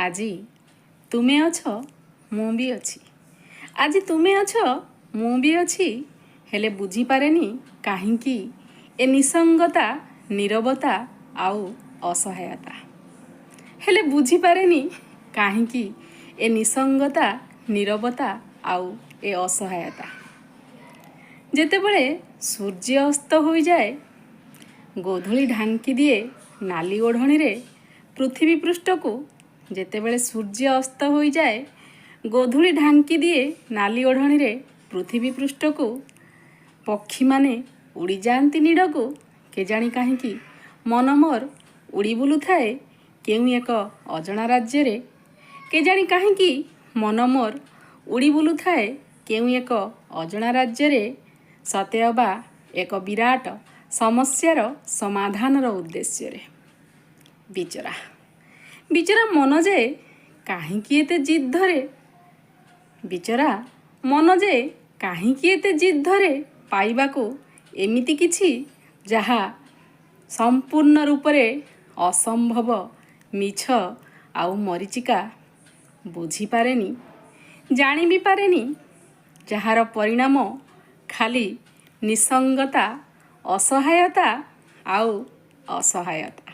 ଆଜି ତୁମେ ଅଛ, ମୁଁ ବି ଅଛି। ଆଜି ତୁମେ ଅଛ, ମୁଁ ବି ଅଛି, ହେଲେ ବୁଝିପାରେନି କାହିଁକି ଏ ନିସଙ୍ଗତା, ନୀରବତା ଆଉ ଅସହାୟତା। ହେଲେ ବୁଝିପାରେନି କାହିଁକି ଏ ନିସଙ୍ଗତା, ନୀରବତା ଆଉ ଏ ଅସହାୟତା। ଯେତେବେଳେ ସୂର୍ଯ୍ୟ ଅସ୍ତ ହୋଇଯାଏ, ଗୋଧୂଳି ଢାଙ୍କି ଦିଏ ନାଲି ଓଢ଼ଣୀରେ ପୃଥିବୀ ପୃଷ୍ଠକୁ। ଯେତେବେଳେ ସୂର୍ଯ୍ୟ ଅସ୍ତ ହୋଇଯାଏ, ଗୋଧୂଳି ଢାଙ୍କି ଦିଏ ନାଲି ଓଢ଼ଣୀରେ ପୃଥିବୀ ପୃଷ୍ଠକୁ, ପକ୍ଷୀମାନେ ଉଡ଼ିଯାଆନ୍ତି ନୀଡ଼କୁ। କେଜାଣି କାହିଁକି ମନ ମୋର ଉଡ଼ି ବୁଲୁଥାଏ କେଉଁ ଏକ ଅଜଣା ରାଜ୍ୟରେ। କେଜାଣି କାହିଁକି ମନ ମୋର ଉଡ଼ି ବୁଲୁଥାଏ କେଉଁ ଏକ ଅଜଣା ରାଜ୍ୟରେ, ସତେ ଅବା ଏକ ବିରାଟ ସମସ୍ୟାର ସମାଧାନର ଉଦ୍ଦେଶ୍ୟରେ। ବିଚରା ବିଚରା ମନ ଯେ କାହିଁକି ଏତେ ଜିଦ୍ ଧରେ? ବିଚରା ମନ ଯେ କାହିଁକି ଏତେ ଜିଦ୍ ଧରେ ପାଇବାକୁ ଏମିତି କିଛି, ଯାହା ସମ୍ପୂର୍ଣ୍ଣ ରୂପରେ ଅସମ୍ଭବ, ମିଛ ଆଉ ମରୀଚିକା? ବୁଝିପାରେନି, ଜାଣି ବି ପାରେନି, ଯାହାର ପରିଣାମ ଖାଲି ନିସଙ୍ଗତା, ଅସହାୟତା ଆଉ ଅସହାୟତା।